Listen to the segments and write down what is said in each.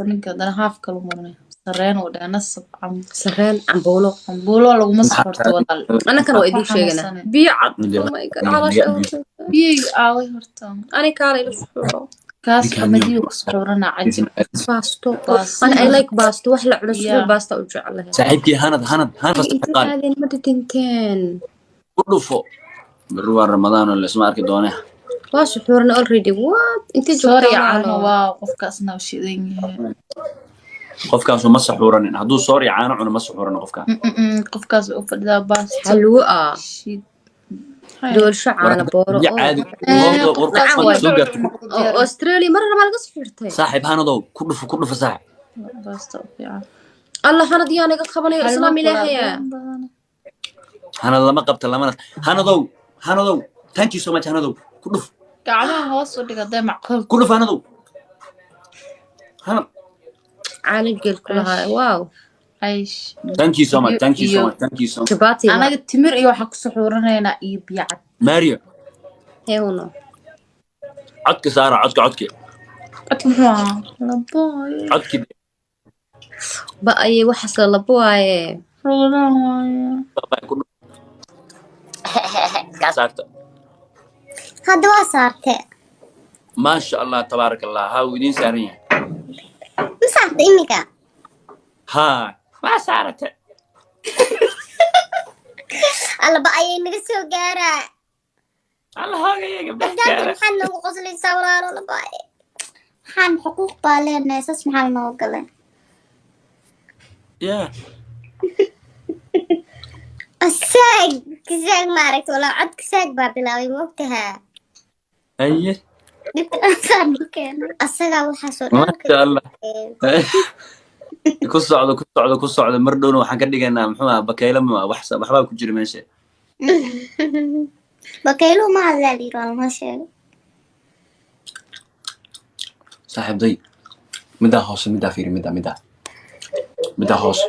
Ninka haddana haaf kalu marnay. Sareen oo dhan nasab Sareen, cambuulo. Cambuulo laguma safarto, walaal. Annakana waa idiin Waxaan sheeganaa. xanuunsanay. Biyo cad. Oh my God, caloosha. Biyey aaway horta? Ani kaala ila suxuuro. Kaas Ninkaan qamadiyo ku suxuurana, cajib. Baasto. Baasto. Ani I like baasto, wax la cuno suxuur. Yeah. Baasta u jeclahay. Saaxiibkii Hanad, Hanad, Hanad. Inta Qaali. aadeen ma dhidhinteen. Ku dhufo, berri waa Ramadaan oo laisma arki doone. Waa suxuurna already. What, intee Sorry. joogtaa, Caano. walaalo? Waa qofkaasna u shidan yahay. Qofkaasu ma saxuuranin. Hadduu soor iyo caano cuno, ma saxuuranin qofkaan. Qofkaas u fadhidaa baasto. Xalwo ah. Shid. Doolsho, caano booro. Biyo Oo caadi. Eh, war Lacag qofkaan waay. soo gaarto. Oo Australia mar rabaa laga suxuurtay. Saaxiib Hanadow, ku dhufo, ku dhufo, saaxiib. Baasto u fiican. Allah, Hanad yaa naga qabanayo, islaam ilaahaya. Hanad lama qabta, lamana. Hanadow, Hanadow, thank you so much. Hanadow, ku dhuf. Gacmaha hoos u dhig hadday macquul. Ku dhuf, Hanadow, Hanad. Caano geel ku lahaa, wow. Caysh. Thank you so much, thank you so much, thank you so much. Jabaati. Anaga timir iyo waxaa ku suxuuranaynaa iyo biyo cad. Mario. Heewno. Codka saara, codka, codka. Codka muxuu ahaa? Labooy. Codki. Ba ayay waxaas la labo waaye. Roodaan waaye. Ku dhuf saarta. Hadda waa saarte. Maasha Allah, tabaaraka Allah, ha uu idiin saaran yahay. Ma saarte iminka? Ha, waa saarate. Allaba ayay naga soo gaaraa. Allah hoogaya gabdhaha. Gabdhaha. Gaara. Maxaad noogu qoslaysaa, walaalo? Laba maxaan xuquuq baa leenahay, saas maxaa nooga galay? Yeah. Saag saag, maaragta walaa, codka saag baa bilaabay, ma ogtahaa? Haye. Dhibka dhan saa noo keenay asagaa waxaasoo dhan. Maasha Allah, ku socdo, ku socdo, ku socdo. Mar dhowna waxaan ka dhigaynaa, muxuu ahaa, bakaylo ma wax waxbaa ku jira meesha. Bakayluhu ma hadlaa la yiri, waa lanoo sheegay. Saaxiibday, middaa hoose, middaa fiiri, middaa, middaa, middaa hoos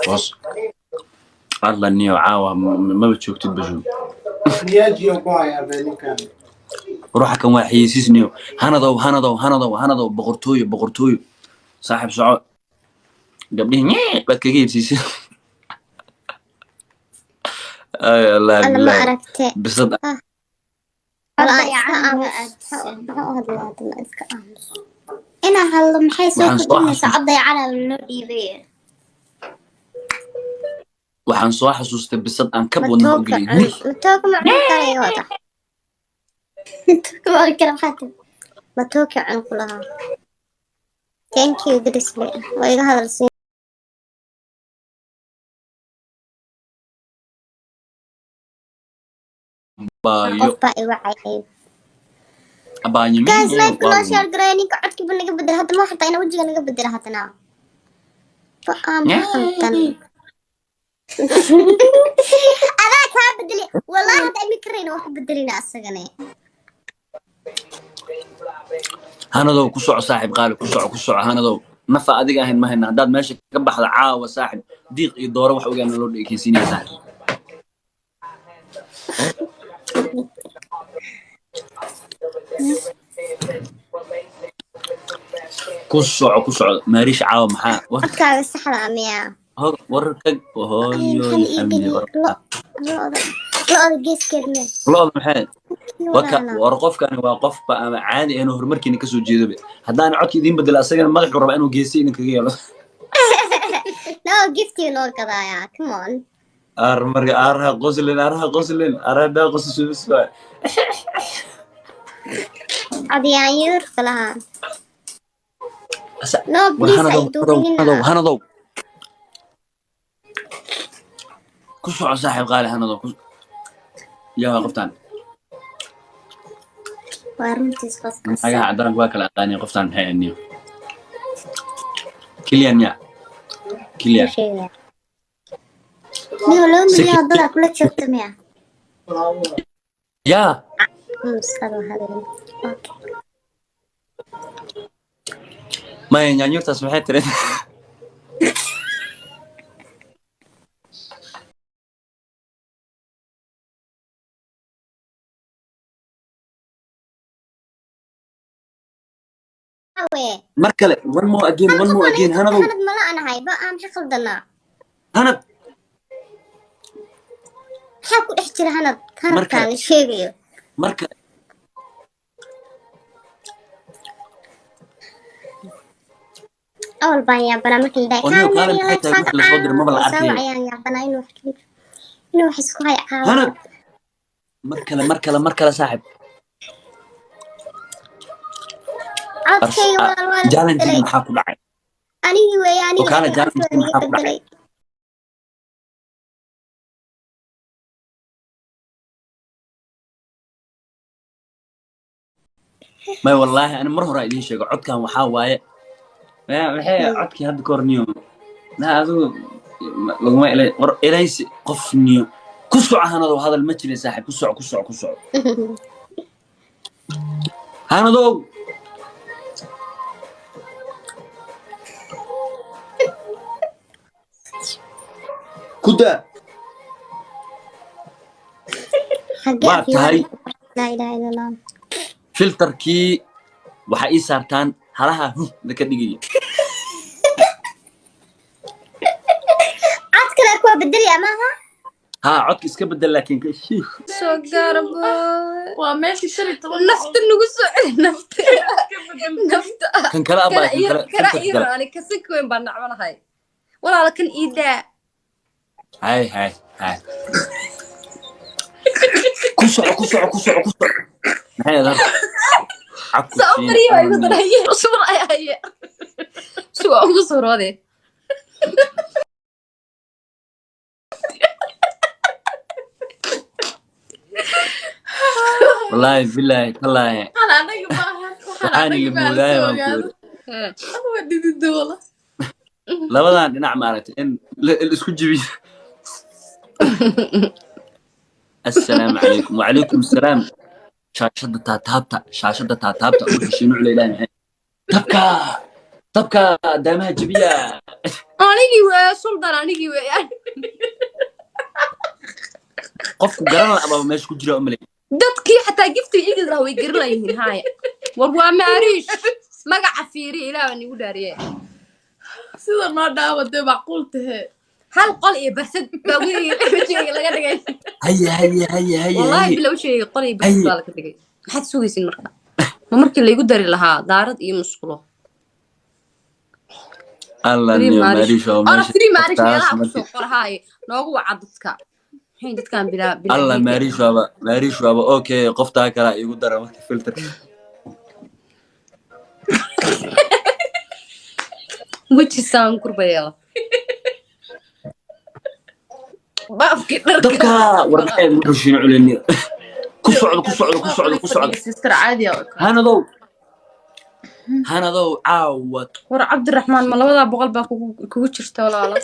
hoos. Alla niyo, caawa maba joogtid bashu. Niyaajiyo ku hayaa be ninkan. Ruuxa kan waa xayeysiis niyo. Hanadow, Hanadow, Hanadow, Hanadow, boqortooyo, boqortooyo. Saaxiib, soco. Gabdhihi nyee baad kaga iibsiisay. Ay Allah. Alla ma Billahi. aragte. Bisad. Walaa iska aamus, maxaa u hadlaa hadla, iska aamus inaa hadlo maxay soo Waxaan soo kordhinaysaa? Cod dayacanaa lanoo dhiibay. Waxaan soo xasuustay bisad aan kab wadnaha u Matooka. geliyay. Matooka ma cuni karayo, wada matooka ma cuni kara. Maxaa tiri? Matooka cun ku lahaa. Thank you, Grizzly, waa iga hadal siin. Baayo. Qof baa iga cayay. Abaayo. Guys, live waa loo share gareeya. Ninka codkiiba naga bedela hadda, ma xataa ina wejiga naga bedela haddana ba-aan qaldan. Adaa kaa bedeli wallahi, hadda imika rayna wax ku bedelina asagane. Hanadow, ku soco, saaxiib qaali, ku soco, ku soco. Hanadow, nafa adiga ahayn ma hayna. Haddaad meesha ka baxda caawa, saaxiib, diiq iyo dooro wax ogaana loo dhekeysiinaya, saaxiib. Ku soco, ku soco, Maariish. Caawa maxaa war? Codkaaga saxda ah miyaa? Hor war ka Ay, hooyo. maxaa la ii Xamdi. geliyey? War. Lo'da, lo'da geeskeed meel. Lo'da maxay waka? Walaala. War qofkani waa qofba ama caadi inuu horumarkiina kasoo jeedobe. Haddaan codka idiin bedelo, asagana madaxuu rabaa inuu geesi idinkaga yeelo. No, giftii noo gadaaya, come on. Ar marka araha qoslin, araha qoslin, araha qoslisubis waay. Codyaanyuurka lahaa. No, War. please. Hanadow. Ay Hanadow. duubinina. Hanadow, Hanadow, ku soco, saaxiib qaali. Hanadow, ku yaa qoftaan. Waa runtiis qofkaas. Magaca daranka waa kala aqaaniya. Qoftaan maxay aniyo Kilian ya Kilian. Sheegaya niyo 2 milyan oo dollar kula joogta miya? Yaa. Musqada hadalin, okay. Maya, nyaanyurtaas maxay tiri? Caawe. Mar kale, one more again, one more again, Hanadow. Hanad mala anahay ba aan maxaa khaldanaa? Hanad. Maxaa ku dhex jira Hanad? Mar Hanadkaan kale. la sheegayo. Mar kale. Awal baan yaabanaa markii la Oo dhahay niyo kaale maxay tahay wixii lasoo diray maba la soo arkayo. Wacayaan yaabanaa inuu wax isku hayo caawa. Hanad, mar kale, mar kale, mar kale, saaxib. Codkayga walaal waa la Challenge bedelay. maxaa ku dhacay? Anigii weeye Oo aniga kaale aniga challenge codka waa maxaa laga ku dhacay? bedelay. May, wallaahi ani mar hore idiin sheego, codkan waxaa waaye maxay codkii hadda ka hor niyo na adigu laguma ilay war ilaysi qof niyo ku soco. Hanadow, hadal ma jirin saaxib. Ku soco, ku soco, ku soco, Hanadow. Ku daa. Xaggee Waa tahay. Laa ilaaha illa Allah. Filterkii waxaa ii saartaan halaha huh da ka dhigaya. Cod kale kuwa bedelaya maaha. Haa, codka iska bedel, laakiin ka shiikh. Soo gaarabo. Waa meeshii 15 Nafta nagu soo celi, nafta, nafta. Kan kale abaa, Kana kan kale. kana Filterka ii kale. Ani kasinka weyn baan nacbanahay walaala, kan ii daa. Hay hay hay, ku soco, ku soco, ku soco, ku soco. Maxay ahayd horta? Cabku Saa u siin. qariyo waa igu daraye subur ay haye suga ugu suuroode. Wallaahi bilaahi tallaahi. Waxaan anaga maahan, waxaan Waxaan anaga ila maa moodaayo lasoo baan ku ogaado. yiri. Waa dhidida wala. Labadan dhinac maaragtay in la isku jibiyo. Assalaamu calaykum, wacalaykum assalaam. Shaashadda taataabta, shaashadda taataabta. Wuxuu shiinuc leeyahay maxay dabka, dabka daamaha jebiya. Anigii weeye suldan, anigii weeye. Qofku garan la ababa meesha ku jira umalay. Dadkii xataa giftiga igid lahaa way garan layihiin. Haaya, war waa Maariish, magaca fiiri, ilaah baan igu dhaariye. Sida noo dhaawa dee macquul tahe. Hal qol iyo barsad baa wejigayga laga dhigay. Haye haye haye haye. Wallahi haye bila wejigayga qol iyo barsad Haye. baa laga dhigay. Maxaad sugaysin marka? Ma markii laygu dari lahaa daarad iyo musqulo? Alla Free niyo Maariish. Maariish oo Ora meesha free Maariish taas meelaha markii kusoo qor. Haaye, noogu waca dadka. Maxay dadkan bilaa bilaa alla dhiiga? Maariish waaba, Maariish waaba. Okay, qoftaa kala igu dara marka filterka. Weji saan kurbayeela baafkii dharka. Dabka war maxay wuxuu shiino culeniyo. Ku socdo, ku socdo, ku socdo, ku socdo. Sister caadi ah. Hanadow, Hanadow, caawa. War Cabdiraxmaan, ma 200 baa kugu jirta walaalo?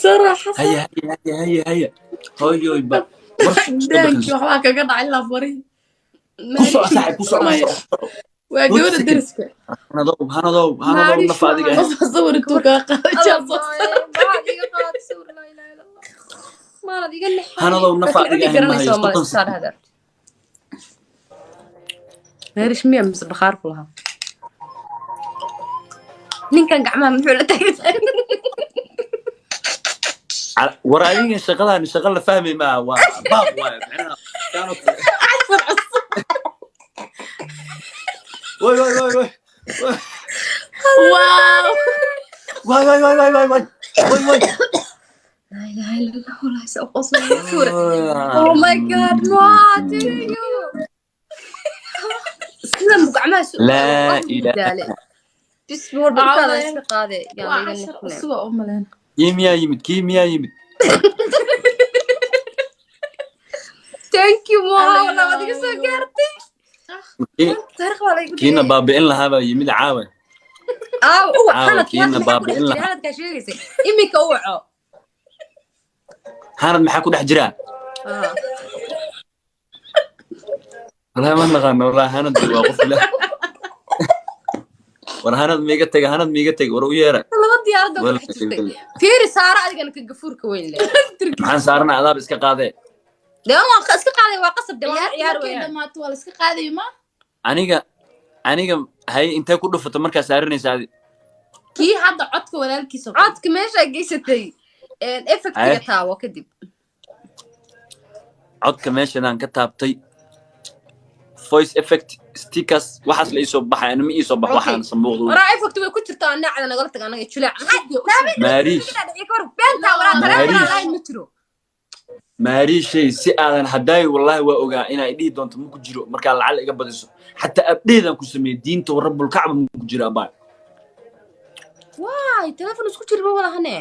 Saraxa. Haye haye haye haye haye, hooyoy ba war. Daankii waxbaa kaga dhacay ilaa farihi. Ku soco saaxib, ku soco, ku soco. Waa One gabadha second. deriska. Hanadow, Hanadow, Hanadow, naf adiga ah. Qof sawir intuu kaa qaaday jaas. Maalad iga naxay. Hanadow, naf adiga ah ma hayo 30 second. Meerish miya mise bakhaar ku lahaa ninkan gacmaha muxuu la taagay? War adiga shaqadan shaqa la fahmi maa, waa baab waaye macnaha kaanoo kale. Way way way way. Wow. Way way way way way way way way. Laa ilaaha illa Allah, walahi sa qoslaya suura. Oh my God, muwaadiniyo sidan buu gacmaha Laa u ilaaha. daale. Bismi war barkaada Cawde. iska qaade yaa Waa layga cashar nixine. cusub oo u malayn. Kii miyaa yimid? Kii miyaa yimid? Thank you Moha, walaa waad iga soo gaartay. Taariikh baa laygu Kiina dhigay. baabi'in lahaa baa yimid caawa. Aaw, uwac Caawa, hanad kiina maxaa ku dhex baabi'in jira? lahaa. Hanadkaa sheegaysay iminka u waco. Hanad maxaa ku dhex jira? Ah. Wallahi ma naqaano, wallahi Hanad waa qof ilaah. War Hanad miiga tega, Hanad miiga tega, war u yeera. Laba diyaarad oo Wal- ku dhex jirtay. Fiiri, saara adigana ka gafuurka weyn leh. Maxaan saarana? Adaab iska qaadee. Dee waan iska qaaday, waa qasab dee, waa Ciyaarta ciyaar markay weeyaan. dhamaato waa la iska qaadayo ma? Aniga hay, intee ku dhufato markaa saaranaysa adi? Kii hadda codka walaalkiisa oo kale. Codka meeshaa geysatay effectiga Haye. taawo kadib. Codka meeshanaan ka taabtay, voice effect, stickers, waxaas la iisoo baxay. Ani ma iisoo bax. Okay. Waxaan sanbuuqda Waraa, effect way ku jirtaa, nacda nagala tag anaga julaac. Maariish. Beenta waraa, taleefon Maariish. lahayn ma jiro. Maariishay, si aadan haddaay, wallaahi waa ogaa inay dhihi doonto ma ku jiro. Markaa lacal iga badiso, xataa abdheedaan ku sameeyey, diinta wa rabbulkacba ma ku jiro, abaa. Waay, taleefon isku jira ma walahane.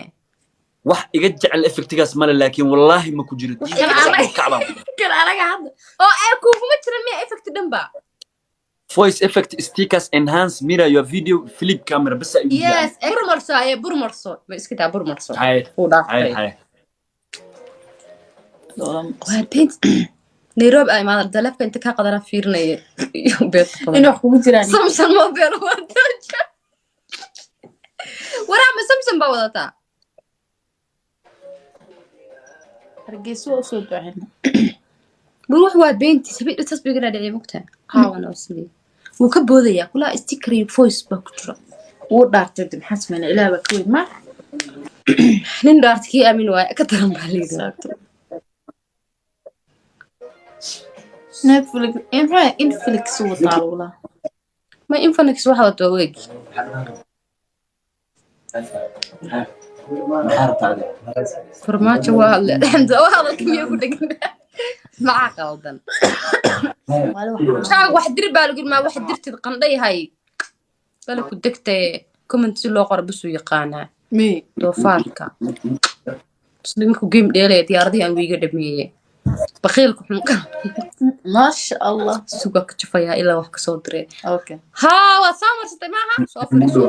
Wax iga jecel effectigaas male, laakiin wallaahi ma ku jiro, diinta iga jecel. rabbulkacba. Kan anaga hadda. Oo ee kuuguma jira miya effect dhan ba? Voice effect, stickers, enhance, mirror your video, flip camera, bas ay. Yes. Burmarso aye, burmarso, ma iska daa, burmarso. Hay. Uu Hay. dhaafay. Hay. Waa beent Nairobi ay imaada, taleefonka inta ka qadana fiirinaya iyo beenta badan. In wax kugu jiraan. Samsung mobile wadataa waraa, ma Samsung baa wadataa? Hargeysa waa usoo duceyna. Bal wax waa beentiis, habeen intaas bay iga dhaadhiciyay, mugtaa caawana oo sidii wuu ka boodayaa kulaa, sticker iyo voice baa ku jira. Wuu dhaartay de, maxaa sameynaa? Ilaah baa ka weyn ma. Nin dhaarta kii aamin waaya ka daran baa layidhi. Exactly. Netflix maxaa Netflix wataa lagula. Ma Infinix waxa wato weeg. Maxaa rabtaa adiga? Farmaajo waa hadle, Xamza waa hadalka miyaa ku dhegan? Maxaa qaldan? Shaag wax dir baa lagu yidhi, maa wax dirtid qandhayahay bale ku degtee, comment si loo qoro busuu yaqaanaa. Me. Doofaarka isla markuu game dheelaya diyaaradihii aan wiiga dhameeye, bakhiilka xunka. Maasha Allah. Sugaa ka jafayaa ilaa wax kasoo diree. Okay. Haa, waad soo marsatay maaha, soo fadhiiso.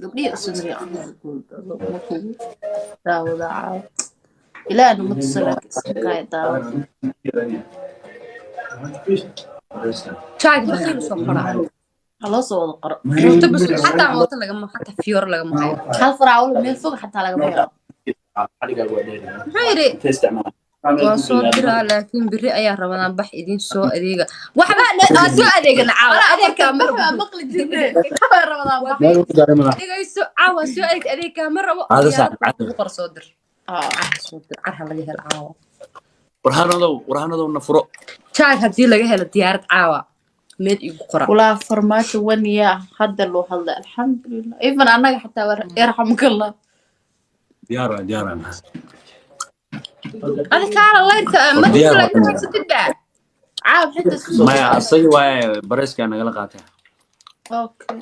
Gabdhihii usoo mariya daawada caawa. Ilaah numa tuso, laakiin iska kaaya daawada. Shaag bakhiil usoo qoraa. Ha loo soo wada qoro. Mooto bas xataa, mooto lagama, xataa fiyooro lagama hayo. Hal faraawlo meel fog xataa lagama helo. Muxuu yidhi? Waa soo diraa, laakiin beri ayaa rabadaan bax idin soo adeega. Waxba aa soo adeegana caawa, adeegkaa ma rabo. Maqli jirne. Rabadaan bax. Dhegayso, caawa soo adeeg, adeegkaa ma rabo. Caado diyaarad saaxiib, caado. ugu qor, soo dir. Car soo dir, car ha laga helo caawa. Warhanadow, warhanadow, na furo. Jaag haddii laga helo diyaarad caawa, meel igu qora. Walaa Farmaajo one year hadda loo hadlay, alxamdulilah. Even annaga xataa waa yarxamukallah. Diyaar waa, diyaar waa. Adi kaala layrka ma Diyaar waa. layrka haysatid baa. Caaw xitaa isku soo. Maya, asaga waaye, bareyskaa nagala qaatay. Okay,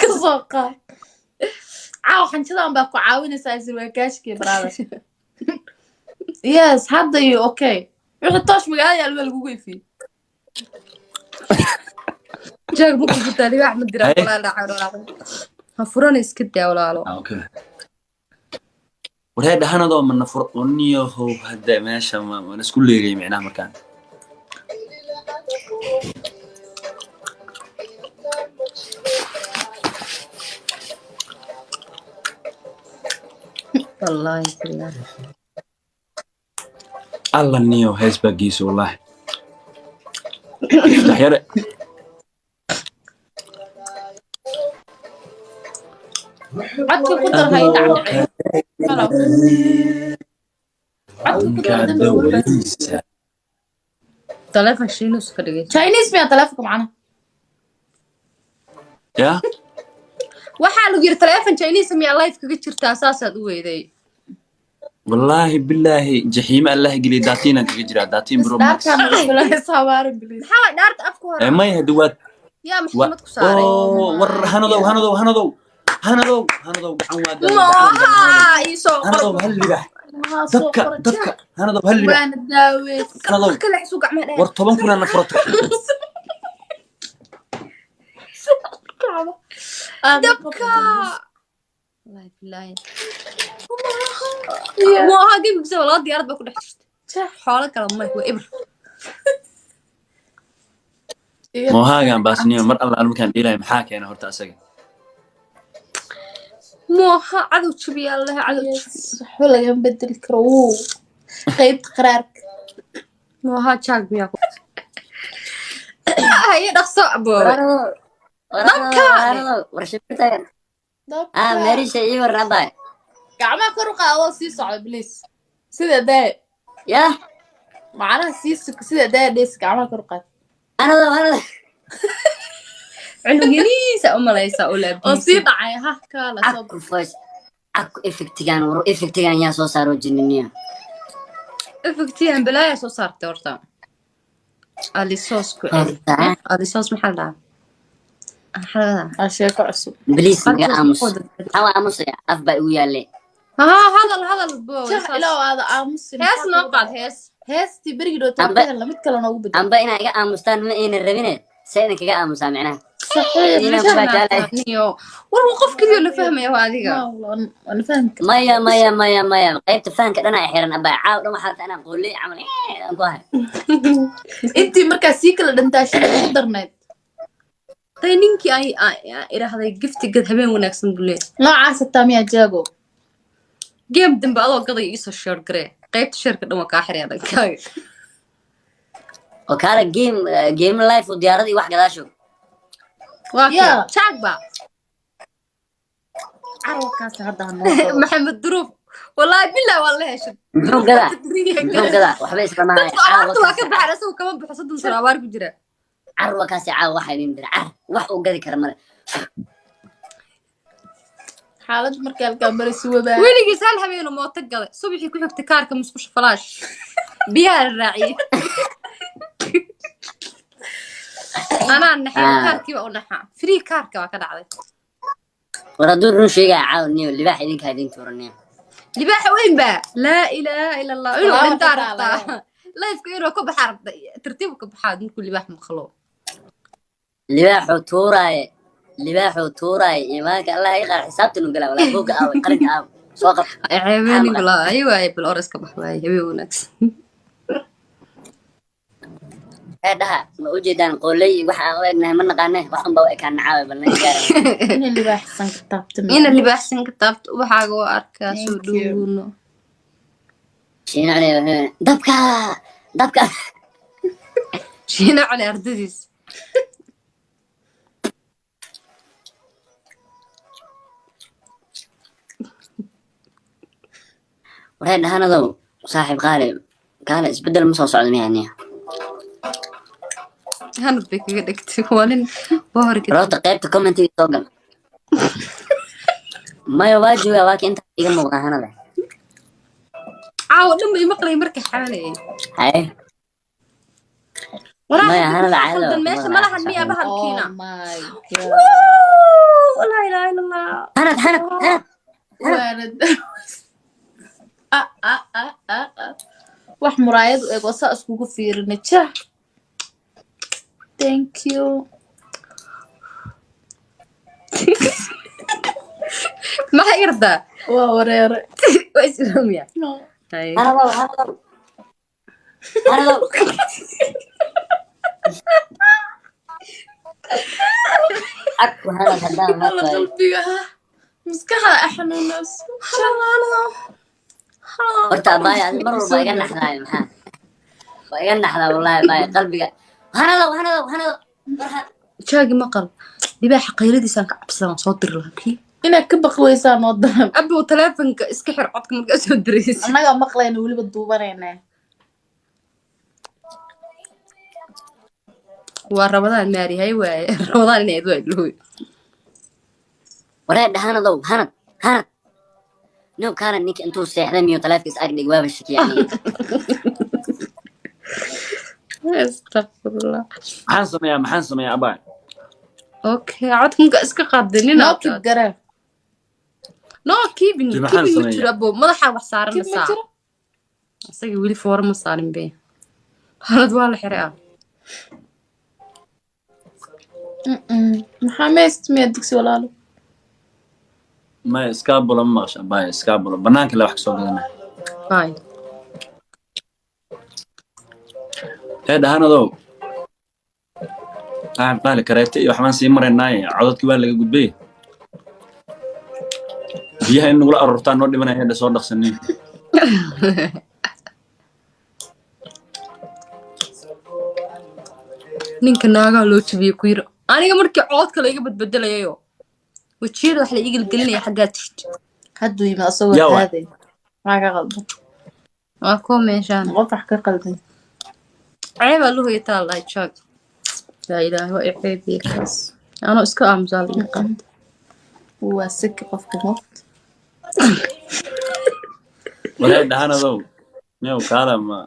ka soo qaad. Caaw xanjadan baa ku caawinaysaa isir waa gaashkii, brother. Yes, hadda iyo okay, wixii toosh magaalada yaal waa lagugu ifiyey. Jaag ma ku futaa libaax ma diraa. Haye. Walaal dhaca ha furana, iska daa walaalo. Ah, okay. Warhee dhahanadoo, ma na furo niyahow? Hadda meesha ma waan isku leegay micnaha markaan. Wallaahi bilaahi. Alla niyow, hees baa geyso wallaahi. Iftax yare. Codka ku dar, hay dhacdhacay. Hello. Codka ku dar dambi walba. Daweysa. Taleefon shiinus ka dhigay. Chinese miyaa taleefonka macnaha? Ya. Waxaa lagu yiri taleefon Chinese miyaa live kaga jirtaa, saasaad u weyday. Wallaahi bilaahi, jaxiime Allah geliya, daatiinaan kaga jiraa, daatiin bro max. Dhaartaan lagu filanaysa habaarin bilis. Maxaa waay dhaarta afka hore? May hadda waad Yaa maxkamad ku saaray? Oo war hanadow, hanadow, hanadow, hanadow, hanadow, gacan waa gacan, gacan, gacan. Maaha iisoo qor. Hanadow, hal libax dabka dabka, hanadow, hal libax. Waana daaweys. Hanadow. Kale xisuu gacmaha dheer. War 10,000 na furato. Dabka, wallaahi bilaahi, maaha gebigisa, laba diyaarad baa ku dhex jirta, xoolo kale may, waa ibr. Moohaagan baasniyo mar alla markaan dhiilaya, maxaa keena horta asaga? Mooha cadow jabiyaa laha, cadow jabi. Yes, waxba lagama bedeli karo. Wuu qaybta qaraarka. Mooha jaag miyaa ku haye? Dhaqso, aboowe. Dabka! Dabka. Ah, merisha ii waran, abay. Gacmaha kor u qaado, sii socda, please, sida daa. Yah. Macnaha sii suko sida daa dhees, gacmaha kor u qaad. Anado, anado. Cunug yariisa u malaysaa oo oo laabiisa. Sii dhacay ha kaala soo. Aku voice aku effectigan, war effectigan yaa soo saaro jininiya? Effectigan balaaya soo saartay horta. Alisoos ku celi. Horta. Alisoos maxaa la dhahaa? Maxaa la dhahaa? Aa, sheeko cusub. Please, naga Alisoos aamus. ku wada- Maxaa waa aamusaya? Af baa igu yaalle. Haa, hadal, hadal, boowe. Jah. Saas. Ilaa aada aamusin. Hees noo qaad, hees. Heestii berigii dhowtaa Amba- ka helna, mid kale noogu bedel. Amba inaa iga aamustaan ma aynan rabine, see idinkaga aamusaa micnaha? Saxiix. Inaan ku baajaalay. Niyo war qof keliya la fahmaya waa adiga. Waan fahmi kara. Maya, maya, maya, maya, qaybta fahanka dhan ay xiran, abaa. Caaw dhan waxaa rabtaa inaan qooley camal aan ku ahay. Intii markaa sii kala dhantaashada ugu darnayd. Tay ninkii ay idhaahday gifti gad, habeen wanaagsan buu leeyahay. Noocaas hataa miyaa jaago? Game dambe adoo gaday iisoo share garee, qaybta shareka dhan waa kaa xiraya dhankaaga. Oo kaala game game life oo diyaarad iyo wax gadaasho. Waa kee? Yeah. Jaag ba. Carwakaas hadda ha noo galo. Maxamed Duruuf, wallaahi billah waa la heshay. Muxuu gadaa? Muxuu gadaa? Waxba isla maahay. Dadku abaarta waa ka baxan, isagu kama baxo, 30 sano abaar ku jira. Carwa kaasi caawa waxaa idin dira car wax uu gadi kara male. Xaalad markii halkaa maraysa wabaa. Weligiis hal habeenu mooto gaday, subaxii ku xigtay kaarka musqusha falaash biyaha la raaciyey. Anaa naxay. Ah. Kaarkii baa u naxaa, free kaarka waa ka dhacday. War hadduu run sheegaya, caawa niyo libaax idinkaa idin tuuraniyo. Libaaxa weyn baa, laa ilaaha ila Allah, inuu Walaal dhintaa xitaa rabtaa laga lifeka inuu ka baxaa rabta, tartiib ka baxaa markuu libaax maqlo. Libaaxuu tuuraaye, libaaxuu tuuraaye, iimaanka Allah i qaar, xisaabta nu galaa walaa, buugga aawe, qalinka aawe, soo qabta. Ceebeenin walaa ay waaye, bal ores ka bax waaye, habeen wanaagsan. Ee dhaha, ma ujeedaan qooley iyo waxa aan u egnahay? Ma naqaane, wax unbaa u ekaana caawa, bal naga gaara. Ina libaaxsan ka taabta. Ina libaaxsan ka taabto ubaxaaga oo arkaa soo Thank you. dhowno. Shiina cunay dabka, dabka. Shiina cali ardadiis. Waree dhahanadow, saaxiib qaali kaale, isbeddel ma soo socdo miyaa niya? Hanad bay kaga dhigtay, waa nin waa horged. Roota qaybta commentiga soo gal. Maya, waa joogaa, waa ka intaa iga muuqda hanada. Caawa dhan bay maqlay markay xamanayay. Haye. Waraa Maya, hanada maxaa caadada khaldan waa meesha kuma malahan raaxaysan. miyaa Oh bahalkiina? my God. Laa ilaaha illa Allah. Hanad, hanad, hanad. Waanad. Ah, ah, ah, ah, ah. Wax muraayad u eg oo saa iskugu fiirina jah. Thank you. Maxay irdaa? Waa wareere. Waa isloomiya. No. Haye. Hanadow, hanadow, hanadow. Aku hanad haddaan Alla maqlayo. qalbiga ha. Maskaxda a xanuunayso. Horta abaya, adi mar walba iga naxdaayo, maxaa waa iga naxdaa wallahi, abaya, qalbiga. Hanadow, hanadow, hanadow. Jaagi maqal libaaxa qayladiisaan ka cabsadan, soo diri lahaa kii. Inaad ka baqi weysaa noo daran. Abow, taleefanka iska xir codka markaa soo diraysa. Annagaa maqlayna, weliba duubanaynaa. Waa rabadaan maari hay waaye, rabadaan inay adwaa ilooy. Waree dhahanadow, hanad, hanad nin kaana, ninka intuu seexday miyo taleefkiis ag dhig, waaba shakiya aniga. Astaqfirullah. Maxaan sameeyaa, maxaan sameeyaa, abaa? Okay, codka markaa iska qaaday nin. Noo kib garee. No keeping. Dee maxaan keeping ma sameeyaa? jiro abo, madaxaa wax Kib ma saaranaysaa. jiro. Isaga weli foora ma saarin be, halad waa la xiray ah. Mm-mm. Maxaa meest miyaa dugsi walaalo? Maya, iskaabulo ma maqasha, abaa? Iskaabulo banaanka le wax kasoo gadanaya. Bye. Ee dhahanadow. Saaxiib qaali, kareete iyo waxbaan sii maraynaaye, codadkii waa laga gudbay. Biyaha in nagula aroortaan noo dhimanaya, hadha soo dhaqsanin. Ninka naagaha loo jabiyey ku yiri aniga markii coodka la iga badbedelayayo wejiyada wax la ii gelgelinaya xaggaa tirti. Hadduu yimid asagoo Yaa waay. Haaday maxaa ka qaldan? Waa koo meeshaan. Qof wax ka qaldan. Ceebaa la hoyataa lahay jaag, laa ilaaha, waa i ceebiye kaas, anoo iska aamusaa la ii qaata. Waa siki qofka moft. Waree dhahanadow, new kaala, ma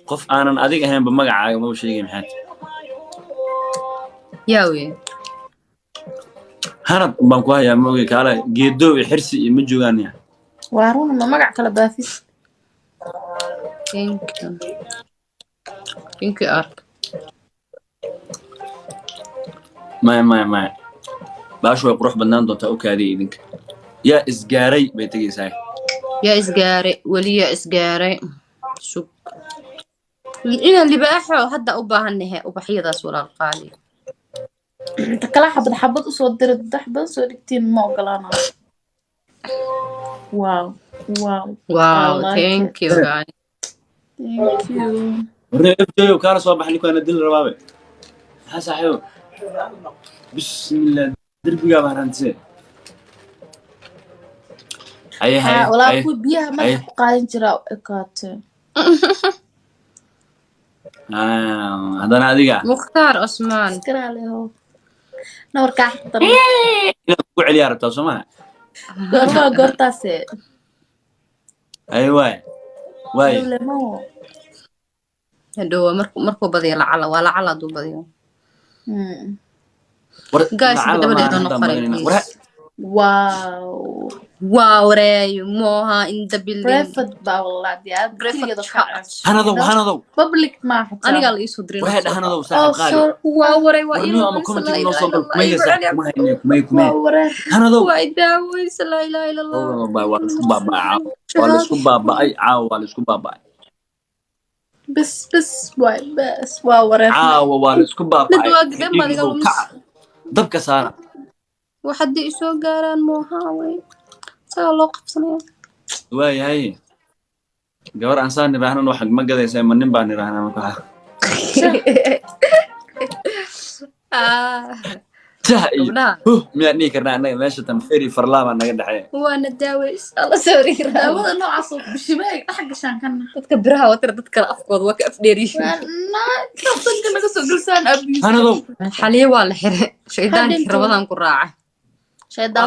qof aanan adig ahaynba magacaaga maba sheegay, maxaa tahay? Yaa weye? Hanad baan ku hayaa, ma ogey? Kaala, geedow iyo xirsi iyo ma joogaan ya. Waa run, ma magac kala baafis. Thank you, thank you, ark. Maya, maya, maya, baashu way qurux badnaan doontaa, u kaadiya idinka. Yaa isgaaray bay tegaysaa. Yaa isgaaray weli, yaa isgaaray, sug ina libaaxo hadda u baahannahe ubaxyadaas, walaal qaali. Inta kala xabad xabad usoo dira, dax badan soo dhigtiin, ma ogolaanayo. Wow, wow. Wow. I like. Thank you guys. Thank you. Waree FJ, kaala soo bax, ninkaana dil rabaabe. Maxaa saaxiibo? Bismillah, derbigaa baa rantise. Haye, haye. Haa walaa. Haye. Kuwa biyaha Haye. madaxa ku qaadan jiraa u ekaatee. Ah, haddana adiga Mukhtaar Cusmaan. Iskaraaleho nabarkaa xaqdan. Inaad ku celiyaa rabtaa, soo maha? Goormaa goortaase? Haye, waay waay. Dowlamo. Hadhow markuu badiyo lacala waa lacala hadduu badiyo. War Guys, lacala gabadha maahan, doona haddaan qoray, badinayna. please. War Wow. Wow, wareey moha in the building. Private baa walaa diyaar. Private keligeeda chat. ka Hanadow, hanadow. Public ma xataa. Anigaa la iisoo diray. Waree dhahanadow, Oh, saaxiib qaali. sorry. Waa wareey, waa War ii niyo ama lumaysa, commentiga laa noo soo ilaaha gal, illa kumeye Allah, saaxiib, kuma hayne, kumeye, kumeye. Waa wareer. Hanadow. Waa i daaweysa, laa ilaaha illa Allah. Waa la isku baaba'ay caawa, waa la isku baaba'ay caawa, waa la isku baaba'ay. Bes bes waay, bes waa wareer. Caawa waa la isku baaba'ay. Dad waa gabdhan baad iga Dhiiggow lumis. kaca, dabka saara. Wax haddii isoo gaaraan moha wey isagaa loo qabsanaya. Waayahay, gabar aan saan niraahnan wax ma gadaysa, ma nin baan niraahnaa marka waxa Ah, jah iyo gabdhaha huh miyaan dhihi karnaa annaga? Meesha tan feri farlaa baa naga dhexeeya. Waana daaweysa alla sawir. Daawada noocaas oo bishimaha dhex gashaan kana. Dadka biraha watira, dad kale afkooda waa ka afdheeriyihiin. Kabtanka naga soo gelsaan abuse. Hanadow. Xaliye waa la xiray shaydaankii. Hadhinto. Rabadaan ku raacay. Shaydaan.